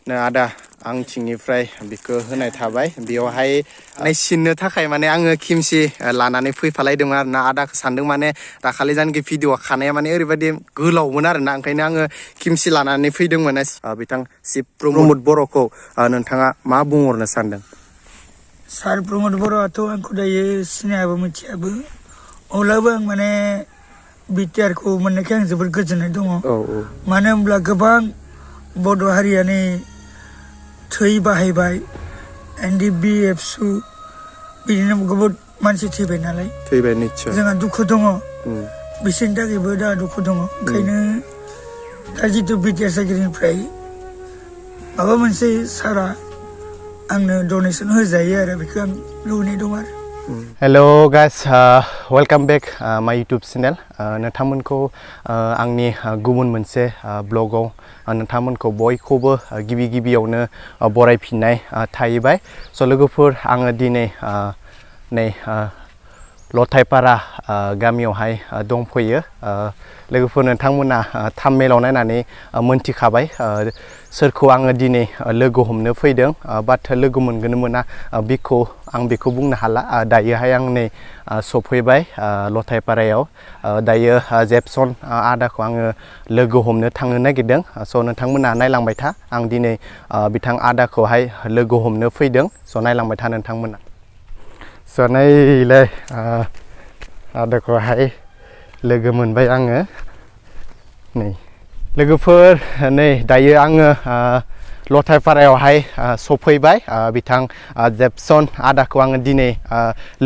आदा आं थिंनिफ्राय बिखौ होनाय थाबाय बेयावहाय सिननो थाखाय माने आङो खिमसि लानानै फैफालायदोंमोन आरोना आदाखौ सानदों माने दाखालि जानखि भिडिअ खानाया माने ओरैबायदि गोलावमोन आरोना ओंखायनो आङो खिमसि लानानै फैदोंमोन बिथां शिब प्रमद बर'खौ नोंथाङा मा बुंहरनो सानदों सार प्रमद बर'आथ' आंखौ दायो सिनायाबो मिथियाबो अब्लाबो आं माने बिटिआरखौ मोननायखाय आं जोबोद गोजोननाय दङ मानो होनब्ला गोबां बड' हारियानो थै बाहायबाय एनडिबि एबसु बिदिनो गोबां मानसि थैबाय नालाय थैबाय निस्सय जोंहा दुखु दङ बिसोरनि थाखायबो दा दुखु दङ ओंखायनो दा जितु बिटिआर सागिरिनिफ्राय माबा मोनसे सारा आंनो डनेसन होजायो आरो बेखौ आं लुबैनाय दं आरो Hello guys, welcome back my YouTube channel. नोंथांमोनखौ आंनि गुबुन मोनसे ब्लगाव नोंथांमोनखौ बयखौबो गिबियावनो बरायफिननाय थाहैबाय स' लोगोफोर आङो दिनै नै लथायपारा गामियावहाय दंफैयो लोगोफोर नोंथांमोना थाम्बनेइलाव नायनानै मोनथिखाबाय सोरखौ आङो दिनै लोगो हमनो फैदों बाट लोगो मोनगोन मोना बेखौ बुंनो हाला दायोहाय आं नै सफैबाय लथायपारायाव दायो जेपसन आदाखौ आङो लोगो हमनो थांनो नागिरदों स' नोंथांमोना नायलांबाय था आं दिनै बिथां आदाखौहाय लोगो हमनो फैदों स' नायलांबाय था नोंथांमोना स' नैलाय आदाखौहाय लोगो मोनबाय आङो नै लोगोफोर नै दायो आङो लथायपारायावहाय सफैबाय बिथां जेपसन आदाखौ आङो दिनै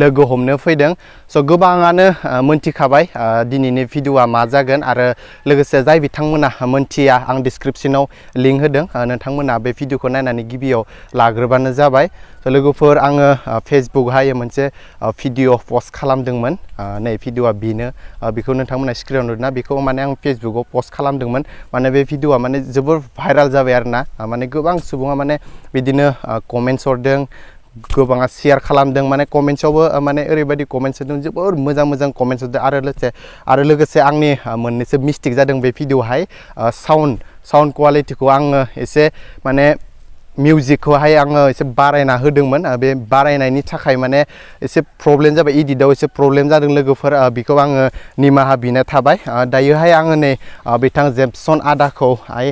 लोगो हमनो फैदों स' गोबाङानो मोनथिखाबाय दिनैनि भिडिअआ मा जागोन आरो लोगोसे जाय बिथांमोना मोनथिया आं डिसक्रिपसनाव लिंक होदों नोंथांमोना बे भिडिअखौ नायनानै गिबियाव लाग्रोबानो जाबाय स' लोगोफोर आङो फेसबुकहाय मोनसे भिडिअ पस्ट खालामदोंमोन नै भिडिअआ बेनो बेखौ नोंथांमोना स्क्रिनाव नुदोंना बेखौ माने आं फेसबुकाव पस्ट खालामदोंमोन माने बे भिडिअआ माने जोबोर भाइराल जाबाय आरोना माने गोबां सुबुङा माने बिदिनो कमेन्ट्स हरदों गोबाङा शेयार खालामदों माने कमेन्ट्सआवबो माने ओरैबायदि कमेन्ट्स होदों जोबोर मोजां कमेन्ट्स होदों आरो लोगोसे आंनि मोननैसो मिस्टेक जादों बे भिडिअआवहाय साउन्ड क्वालिटिखौ आङो एसे माने मिउजिकखौहाय आङो एसे बारायना होदोंमोन बे बारायनायनि थाखाय माने एसे प्रब्लेम जाबाय एडिटआव एसे प्रब्लेम जादों लोगोफोर बेखौ आङो निमाहा बिनाय थाबाय दायोहाय आङो नै बिथां जेपसन आदाखौहाय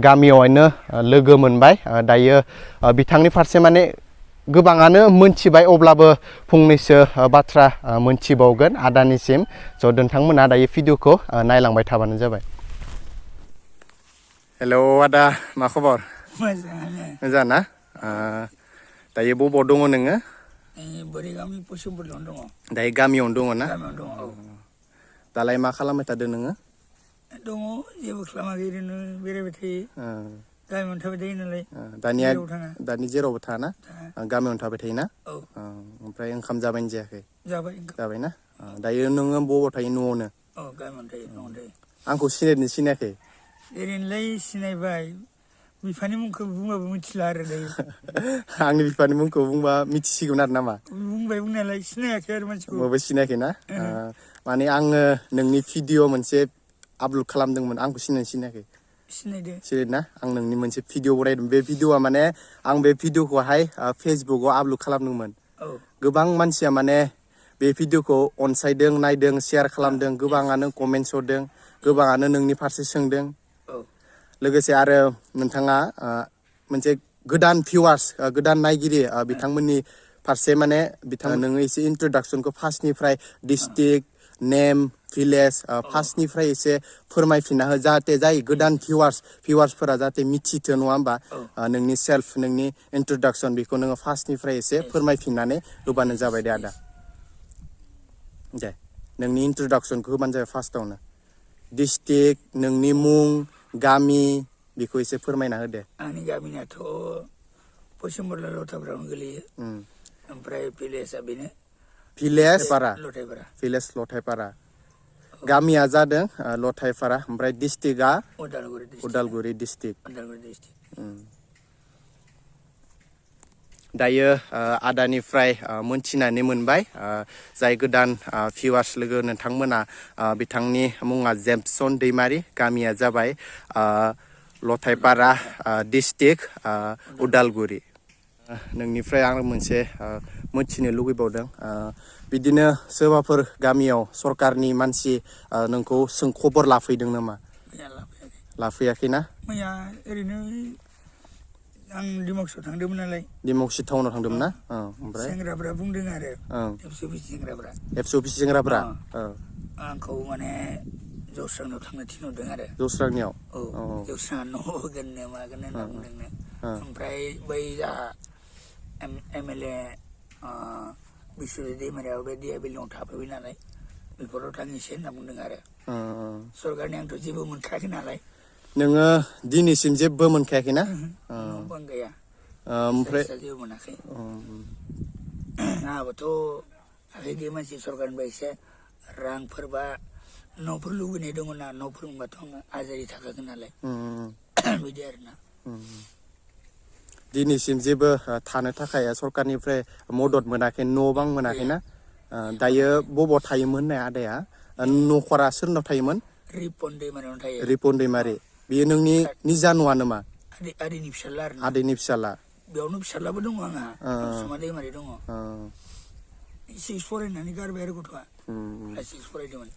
गामियावनो लोगो मोनबाय दायो बिथांनि फारसे माने गोबाङानो मोनथिबाय अब्लाबो फंनैसो बाथ्रा मोनथिबावगोन आदानिसिम स' नोंथांमोना दायो भिडिअखौ नायलांबाय थाबानो जाबाय हेलौ आदा मा खबर मोजां ना दायो बबाव दङ नोङो बोरैगामि पश्चिमबर्धमाव दङ दायो गामियावनो दङ ना गामियाव दङ दालाय मा खालामबाय थादों नोङो दङ जेबो खालामाखै ओरैनो बेरायबाय थायो गामियावनो थाबाय थायो नालाय दानि जेरावबो थाना गामियावनो थाबाय थायोना ओमफ्राय ओंखाम जाबायना जायाखै जाबायना दायो नोङो बबाव थायो न'आवनो गामियावनो थायो आंखौ सिनायाखै ओरैनोलाय सिनायबाय बिफानि मुंखौ बुंबाबो मिथिला आरो दायो आंनि बिफानि मुंखौ बुंबा मिथिसिगोन आरो नामा बुंबाय बुंनायालाय सिनायाखै आरो मानसिखौ बबो सिनायाखै ना माने आङो नोंनि भिडिअ मोनसे आपल'ड खालामदोंमोन आंखौ सिनायाखै सिनायदों आं नोंनि मोनसे भिडिअ बनायदों बे भिडिअआ माने आं बे भिडिअखौहाय फेसबुकाव आपल'ड खालामदोंमोन गोबां मानसिया माने बे भिडिअखौ अनसायदों नायदों शेयार खालामदों गोबाङानो कमेन्ट्स हरदों गोबाङानो नोंनि फारसे सोंदों लोगोसे आरो नोंथाङा मोनसे गोदान भिउवार्स गोदान नायगिरि बिथांमोननि फारसे माने नोङो एसे इन्ट्रडाक्सनखौ फार्स्टनिफ्राय डिस्ट्रिक्ट नेम भिलेज फार्स्टनिफ्राय एसे फोरमायफिनना हो जाहाथे जाय गोदान भिउवार्सफोरा जाहाथे मिथिथो नङा होमबा नोंनि सेल्फ नोंनि इन्ट्रडाक्सन बेखौ नोङो फार्स्टनिफ्राय एसे फोरमायफिननानै होबानो जाबाय दे आदा दे नोंनि इन्ट्रडाक्सनखौ होबानो जाबाय फार्स्टआवनो डिस्ट्रिक्ट नोंनि मुं गामि बेखौ एसे फोरमायना होदे आंनि गामियाथ' पश्चिमबर्धमान लथायपारायावनो गोलैयो ओमफ्राय भिलेजआ बेनो भिलेज लथायपारा गामिया जादों लथायपारा ओमफ्राय डिस्ट्रिक्टआ उदालगुरि डिस्ट्रिक्ट दायो आदानिफ्राय मोनथिनानै मोनबाय जाय गोदान भिउवार्स लोगो नोंथांमोना बिथांनि मुङा जेपसन दैमारि गामिया जाबाय लथाइपारा डिस्ट्रिक्ट उदालगुरि नोंनिफ्राय आं मोनसे मोनथिनो लुगैबावदों बिदिनो सोरबाफोर गामियाव सरकारनि मानसि नोंखौ खबर लाफैदों नामा लाफैयाखैना मैया ओरैनो आं डिमाकुसियाव थांदोंमोन नालाय डिमाकुसि टाउनाव थिंदोंमोन ना ओमफ्राय सेंग्राफ्रा बुंदों आरो एफसि अफिस सेंग्राफ्रा आंखौ माने जौस्रांनियाव थांनो थिनहरदों आरो जौस्रांनियाव जौस्राङा न' होगोननो मागोन होनना बुंदोंनो ओमफ्राय बै जा एमएलए बिश्वजित दैमारियाबो बे डिआइबिलियाव थाफैबाय नालाय बेफोराव थांनोसै होनना बुंदों आरो सरकारनि आंथ' जेबो मोनखायाखै नालाय नोङो दिनैसिम जेबो मोनखायाखै ना न'बां गैया ओमफ्राय जेबो मोनाखै आंहाबोथ' आखाइ गैयै मानसि सरकारनिफ्राय एसे रांफोरबा न'फोर लुबैनाय दङ ना न'फोर मोनबाथ' आङो आजादि थाखागोन नालाय बिदि आरोना दिनैसिम जेबो थानो थाखाय सरकारनिफ्राय मदद मोनाखै न' बां मोनाखै ना दायो बबाव थायोमोन होननाय आदाया न'खरा सोरनाव थायोमोन रिपन दैमारियावनो थायो रिपन दैमारि बेयो नोंनि निजा न'आ नामा आदैनि फिसाला आरो आदैनि फिसाला बेयावनो फिसालाबो दङ आंहा अनसुमा दैमारि दङ 6 फरायनानै गारबाय आरो गथ'आ क्लास 6 फरायदोंमोन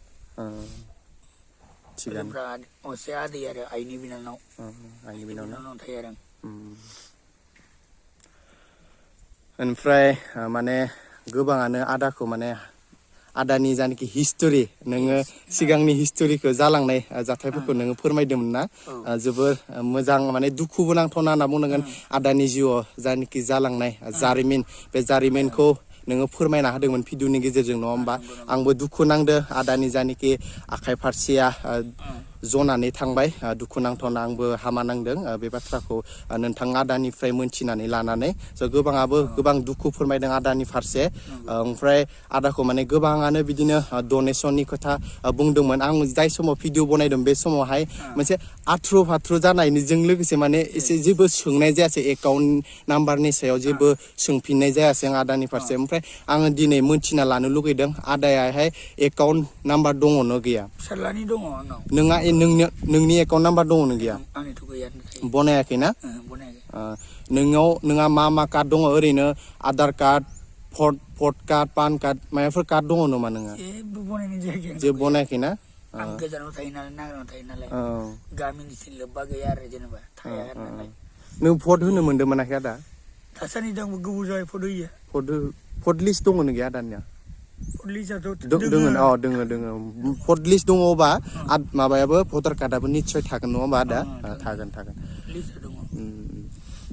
थिगानो असे आदै आरो आइनि बिनानाव थायो आरो ओमफ्राय माने गोबाङानो आदाखौ माने आदानि जानाखि हिस्ट'रि नोङो सिगांनि हिस्ट'रिखौ जालांनाय जाथायफोरखौ नोङो फोरमायदोंमोन ना जोबोर मोजां माने दुखुबो नांथावना होनना बुंनांगोन आदानि जिउआव जानाखि जालांनाय जारिमिन बे जारिमिनखौ नोङो फोरमायना होदोंमोन भिडिअनि गेजेरजों नङा होमबा आंबो दुखु नांदो आदानि जानाखि आखाइ फारसेया जनानै थांबाय दुखु नांथावना आंबो हामा नांदों बे बाथ्राखौ नोंथां आदानिफ्राय मोनथिनानै लानानै गोबाङाबो गोबां दुखु फोरमायदों आदानि फारसे ओमफ्राय आदाखौ माने गोबाङानो बिदिनो डनेसननि खोथा बुंदोंमोन आं जाय समाव भिडिअ बनायदों बे समावहाय मोनसे आथ्रु फाथ्रु जानायजों लोगोसे माने एसे जेबो सोंनाय जायासै एकाउन्ट नाम्बारनि सायाव जेबो सोंफिननाय जायासै आं आदानि फारसे ओमफ्राय आङो दिनै मोनथिना लानो लुगैदों आदायाहाय एकाउन्ट नाम्बार दङ ना गैया फिसालानि दङ आंनाव नोंनि एकाउन्ट नाम्बार दङ ना गैया आंनिथ' गैया बनायाखै ना नोंहा मा कार्ड दङ ओरैनो आधार कार्ड भट कार्ड पान कार्ड माबाफोर कार्ड दङ नामा नोङो जेबो बनायनाय जायाखै जेबो बनायाखै ना आं गोजानाव थायो नालाय नागाराव थायो नालाय गामिनिसिम लोब्बा गैया आरो जेनेबा थाया नालाय नों भट होनो मोनदों मोनाखै आदा दासान्दि आंबो गोबाव जाबाय भट होयो भट लिस्ट दङ ना गैया आदानिया भट लिस्टआथ' दोङो भट लिस्ट दङबा माबायाबो भटार कार्डआबो निस्सय थागोन नङा होमबा आदा थागोन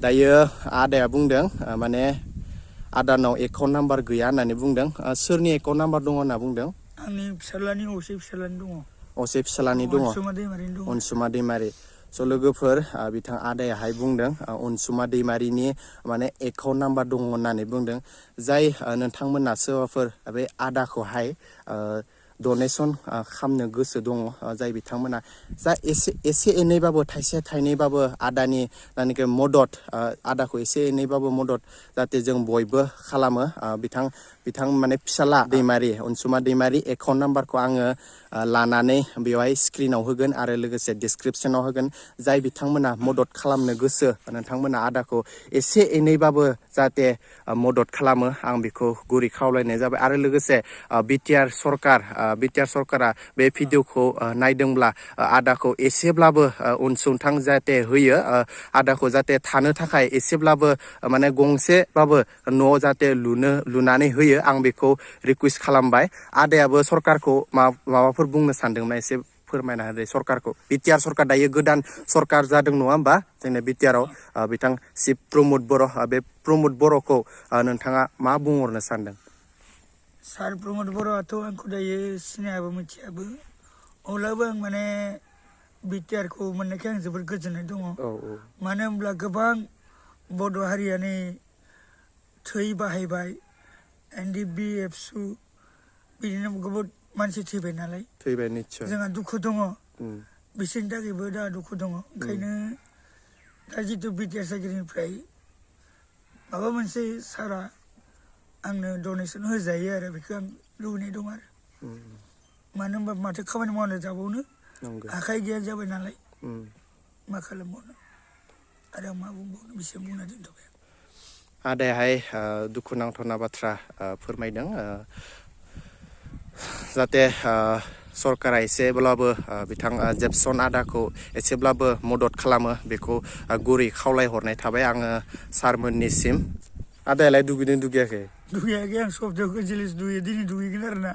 दायो आदाया बुंदों माने आदानाव एकाउन्ट नाम्बार गैया होननानै बुंदों सोरनि एकाउन्ट नाम्बार दङ होनना बुंदों आंनि फिसालानि असे फिसालानि दङ अनसुमा दैमारि स' लोगोफोर बिथां आदायाहाय बुंदों अनसुमा दैमारिनि माने एकाउन्ट नाम्बार दङ होननानै बुंदों जाय नोंथांमोना सोरबाफोर बे आदाखौहाय डनेसन खालामनो गोसो दङ जाय बिथांमोना जा एसे एनैबाबो थाइसे थाइनैबाबो आदानि जायनाखि मदद आदाखौ एसे एनैबाबो मदद जाहाथे जों बयबो खालामो बिथां माने फिसाला दैमारि अनसुमा दैमारि एकाउन्ट नाम्बारखौ आङो लानानै बेवहाय स्क्रिनाव होगोन आरो लोगोसे डिसक्रिपसनाव होगोन जाय बिथांमोना मदद खालामनो गोसो नोंथांमोना आदाखौ एसे एनैबाबो जाहाथे मदद खालामो आं बेखौ गुरै खावलायनाय जाबाय आरो लोगोसे बिटिआर सरकारा बे भिडिअखौ नायदोंब्ला आदाखौ एसेब्लाबो अनसुंथाइ जाहाथे होयो आदाखौ जाहाथे थानो थाखाय एसेब्लाबो माने गंसेबाबो न' जाहाथे लुनानै होयो आं बेखौ रिकुवेस्ट खालामबाय आदायाबो सरकारखौ माबाफोर बुंनो सानदोंना एसे फोरमायना होदो सरकारखौ बिटिआर सरकार दायो गोदान सरकार जादों नङा होमबा जोंना बिटिआराव बिथां शिब प्रमद बर' बे प्रमद बर'खौ नोंथाङा मा बुंहरनो सानदों सार प्रमद बर'आथ' आंखौ दायो सिनायाबो मिथियाबो अब्लाबो आं माने बिटिआरखौ मोननायखाय आं जोबोद गोजोननाय दङ मानो होनब्ला गोबां बड' हारियानो थै बाहायबाय NDB एबसु बिदिनो गोबां मानसि थैबाय नालाय निस्सय जोंहा दुखु दङ बिसोरनि थाखायबो दा दुखु दङ ओंखायनो दा जितु बिटिआर सरकारनिफ्राय माबा मोनसे सारा आंनो डनेसन होजायो आरो बेखौ आं लुबैनाय दं आरो मानो होनबा माथो खामानि मावनो जाबावनो आखाइ गैया जाबाय नालाय मा खालामबावनो आरो मा बुंबावनो बिसोर बुंना दोनथ'बाय आदायाहाय दुखु नांथावना बाथ्रा फोरमायदों जाहाथे सरकारा एसेब्लाबो बिथां जेपसन आदाखौ एसेब्लाबो मदद खालामो बेखौ गुरै खावलायहरनाय थाबाय आङो सारमोननिसिम आदायालाय दुगैदों दुगैयाखै दुगैयाखै आं सप्तायाव खनसेल'सो दुगैयो दिनै दुगैगोन आरो ना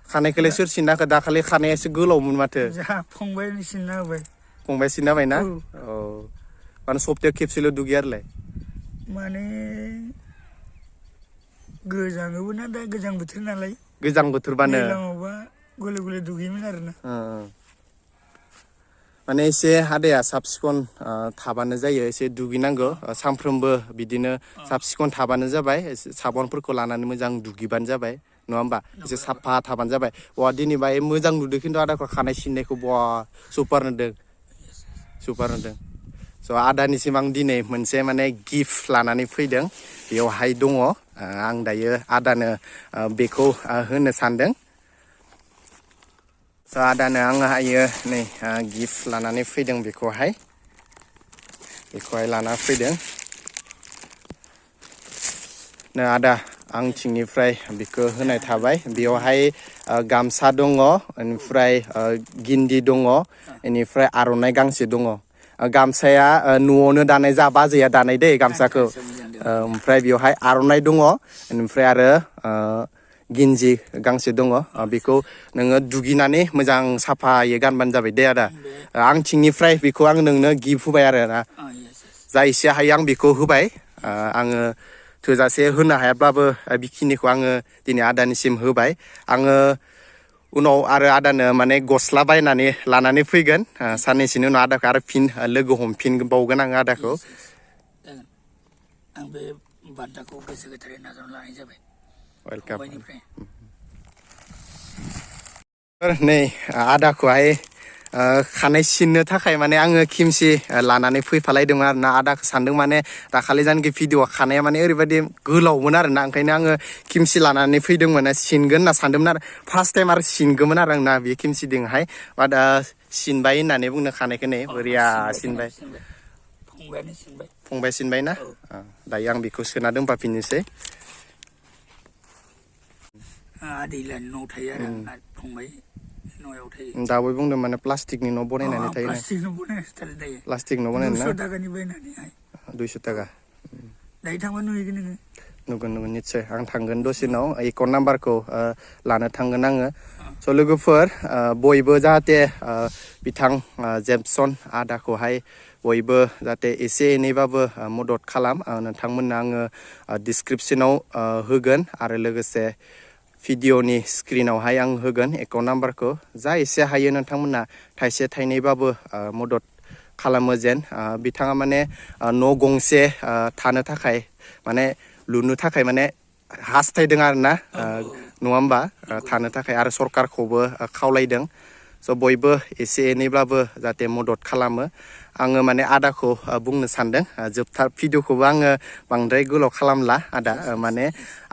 खानायखौलाय सोर सिनना होखो दाखालि खानाया एसे गोलावमोन माथो जोंहा फंबायनि सिनना होबाय फंबाय सिनना होबाय ना औ माने सप्तायाव खेबसेल' दुगैयो आरोलाय माने गोजाङोबो ना दा गोजां बोथोर नालाय गोजां बोथोरबानो दैज्लाङावबा गले गले दुगैयोमोन आरोना माने एसे आदाया साब सिखन थाबानो जायो एसे दुगैनांगौ सानफ्रोमबो बिदिनो साब सिखन थाबानो जाबाय साबनफोरखौ लानानै मोजां दुगैबानो जाबाय नङा होमबा एसे साफा थाबानो जाबाय बहा दिनैबा मोजां नुदों खिन्थु आदाखौ खानाय सिननायखौ बहा सुपार नुदों स' आदानिसिम आं दिनै मोनसे माने गिफ्ट लानानै फैदों बेयावहाय दङ आं दायो आदानो बेखौ होनो सानदों स' आदानो आङो हायो नै गिफ्ट लानानै फैदों बेखौहाय लाना फैदों नै आदा आं थिंनिफ्राय बेखौ होनाय थाबाय बेयावहाय गामसा दङ बेनिफ्राय गिन्दि दङ बेनिफ्राय आर'नाइ गांसे दङ गामसाया न'आवनो दानाय जा बाजैया दानाय दै गामसाखौ ओमफ्राय बेवहाय आर'नाइ दङ बेनिफ्राय आरो गिन्जि गांसे दङ बेखौ नोङो दुगैनानै मोजां साफायै गानबानो जाबाय दे आदा आं थिंनिफ्राय बेखौ आं नोंनो गिफ्ट होबाय आरो ना जा एसे हायो आं बेखौ होबाय आङो थोजासे होनो हायाब्लाबो बेखिनिखौ आङो दिनै आदानिसिम होबाय आङो उनाव आरो आदानो माने गस्ला बायनानै लानानै फैगोन साननैसोनि उनाव आदाखौ आरो फिन लोगो हमफिनबावगोन आङो आदाखौ आं बे बान्थाखौ गोसो गोथारै नाजावना लानाय जाबाय वेलकाम फंबायनिफ्राय नै आदाखौहाय खानाय सिननो थाखाय माने आङो खेमसि लानानै फैफालायदोंमोन आरोना आदाखौ सानदों माने दाखालि जानखि भिडिअ खानाया माने ओरैबायदि गोलावमोन आरोना ओंखायनो आङो खेमसि लानानै फैदोंमोन सिनगोन होनना सानदोंमोन आरो फार्स्ट टाइम आरो सिनगौमोन आरो आंना बे खेमसिजोंहाय बाट सिनबाय होननानै बुंनो खानायखौ नै बोरिया सिनबाय फंबाय सिनबाय ना दायो आं बेखौ सोना दोनफाफिननोसै आदैलानि न'आव थायो आरो आंना फंबाय न'आव थायो दाबो बुंदों माने प्लास्टिकनि न' बनायनानै थायो प्लास्टिक न' बनायनानै 200 टाकानि बायनानैहाय 200 टाका दायो थांबा नुहैगोन नोङो नुगोन निस्सय आं थांगोन दसेनाव एकाउन्ट नाम्बारखौ लानो थांगोन आङो स' लोगोफोर बयबो जाहाथे बिथां जेपसन आदाखौहाय बयबो जाहाथे एसे एनैबाबो मदद खालाम नोंथांमोननो आङो डिसक्रिपसनाव होगोन आरो लोगोसे भिडिअनि स्क्रिनावहाय आं होगोन एकाउन्ट नाम्बारखौ जा एसे हायो नोंथांमोना थाइसे थाइनैबाबो मदद खालामो जेन बिथाङा माने न' गंसे थानो थाखाय माने लुनो थाखाय माने हास्थायदों आरोना नङा होमबा थानो थाखाय आरो सरकारखौबो खावलायदों स' बयबो एसे एनैब्लाबो जाहाथे मदद खालामो आङो माने आदाखौ बुंनो सानदों जोबथा भिडिअखौबो आङो बांद्राय गोलाव खालामला आदा माने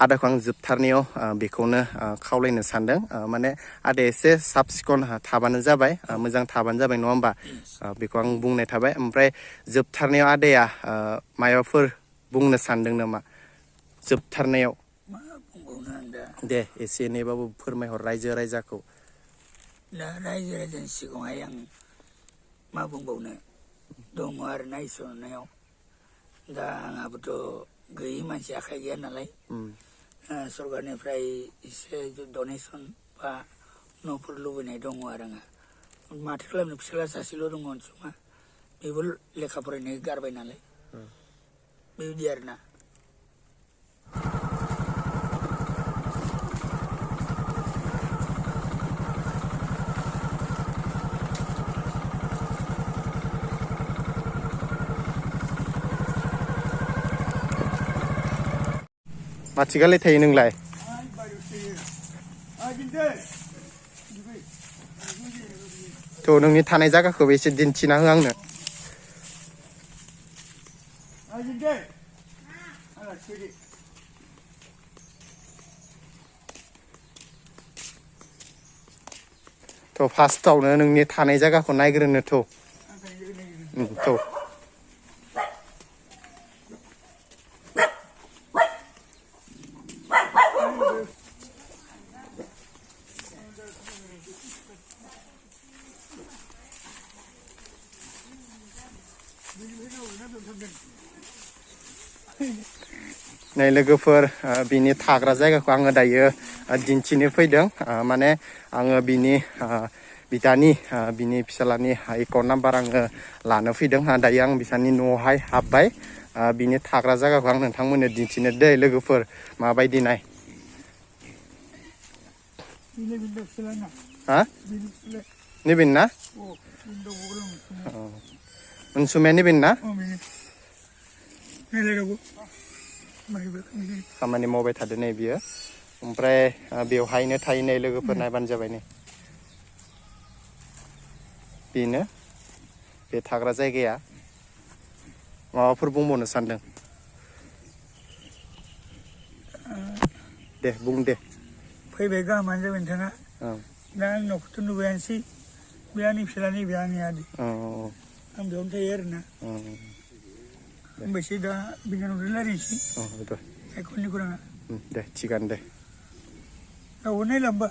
आदाखौ आं जोबथारनायाव बेखौनो खावलायनो सानदों माने आदाया एसे साब सिखन थाबानो जाबाय मोजां थाबानो जाबाय नङा होमबा बेखौ आं बुंनाय थाबाय ओमफ्राय जोबथारनायाव आदाया माबाफोर बुंनो सानदों नामा जोबथारनायाव दे एसे एनैबाबो फोरमायहर रायजो राजाखौ दा रायजो राजानि सिगाङावहाय आं मा बुंबावनो दङ आरोना इसोरनायाव दा आंहाबोथ' गैयै मानसि आखाइ गैया नालाय सरकारनिफ्राय एसे डनेसन बा न'फोर लुबैनाय दङ आरो आंहा माथो खालामनो फिसाला सासेल' दङ अनसुमा बेबो लेखा फरायनाय गारबाय नालाय बेबायदि आरोना माथिगालाय थायो नोंलाय थ' नोंनि थानाय जायगाखौबो एसे दिन्थिना हो आंनो थ' फार्स्टआवनो नोंनि थानाय जायगाखौ नायग्रोनो थ' โตในलोगोफोर बिनि थाग्रा जायगाखौ आङो दायो दिन्थिनो फैदों माने आङो बिनि बिदानि बिनि फिसालानि एकाउन्ट नाम्बार आङो लानो फैदों दायो आं बिसानि न'आवहाय हाबबाय बिनि थाग्रा जायगाखौ आं नोंथांमोननो दिन्थिनो दै लोगोफोर माबायदि नाय हा निबिन ना उनसुमे निबिन ना खामानि मावबाय थादो नै बियो ओमफ्राय बेवहायनो थायो नै लोगोफोर नायबानो जाबाय नै बेनो बे थाग्रा जायगाया माबाफोर बुंबावनो सानदों दे बुं दे फैबाय गाहामानो जाबाय नोंथाङा दा आं न'खौथ' नुबायानोसै बे आंनि फिसालानि बे आंनि आदै आं बेयावनो थायो आरोना होमबासो दा बिनानावजों रायज्लायनोसै एकाउन्टनि खौराङा दे थिगानो दे रावबो नायलांबा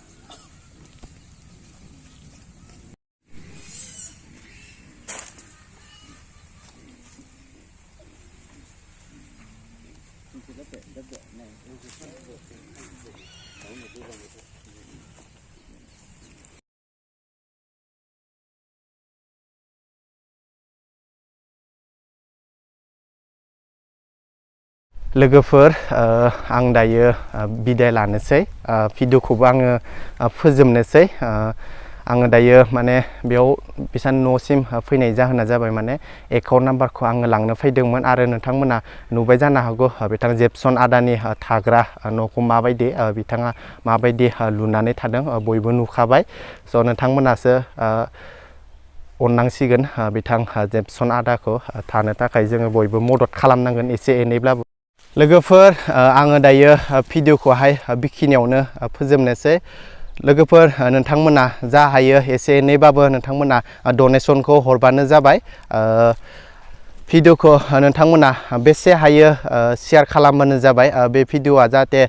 लोगोफोर आं दायो बिदाय लानोसै भिडिअखौबो आङो फोजोबनोसै आङो दायो माने बेयाव बिसान न'सिम फैनाय जाहोना जाबाय माने एकाउन्ट नाम्बारखौ आङो लांनो फैदोंमोन आरो नोंथांमोना नुबाय जानो हागौ बिथां जेपसन आदानि थाग्रा न'खौ माबायदि बिथाङा माबायदि लुनानै थादों बयबो नुखाबाय स' नोंथांमोनासो अननांसिगोन बिथां जेपसन आदाखौ थानो थाखाय जोङो बयबो मदद खालामनांगोन एसे एनैब्लाबो लोगोफोर आङो दायो भिडिअखौहाय बेखिनियावनो फोजोबनोसै लोगोफोर नोंथांमोना जा हायो एसे एनैबाबो नोंथांमोना डनेसनखौ हरबानो जाबाय भिडिअखौ नोंथांमोना बेसे हायो शेयार खालामबानो जाबाय बे भिडिअआ जाहाथे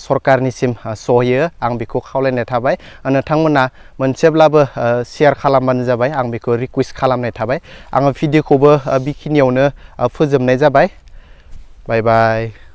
सरकारनिसिम सहैयो आं बेखौ खावलायनाय थाबाय नोंथांमोना मोनसेब्लाबो शेयार खालामबानो जाबाय आं बेखौ रिक्वेस्ट खालामनाय थाबाय आङो भिडिअखौबो बेखिनियावनो फोजोबनाय जाबाय बाय बाय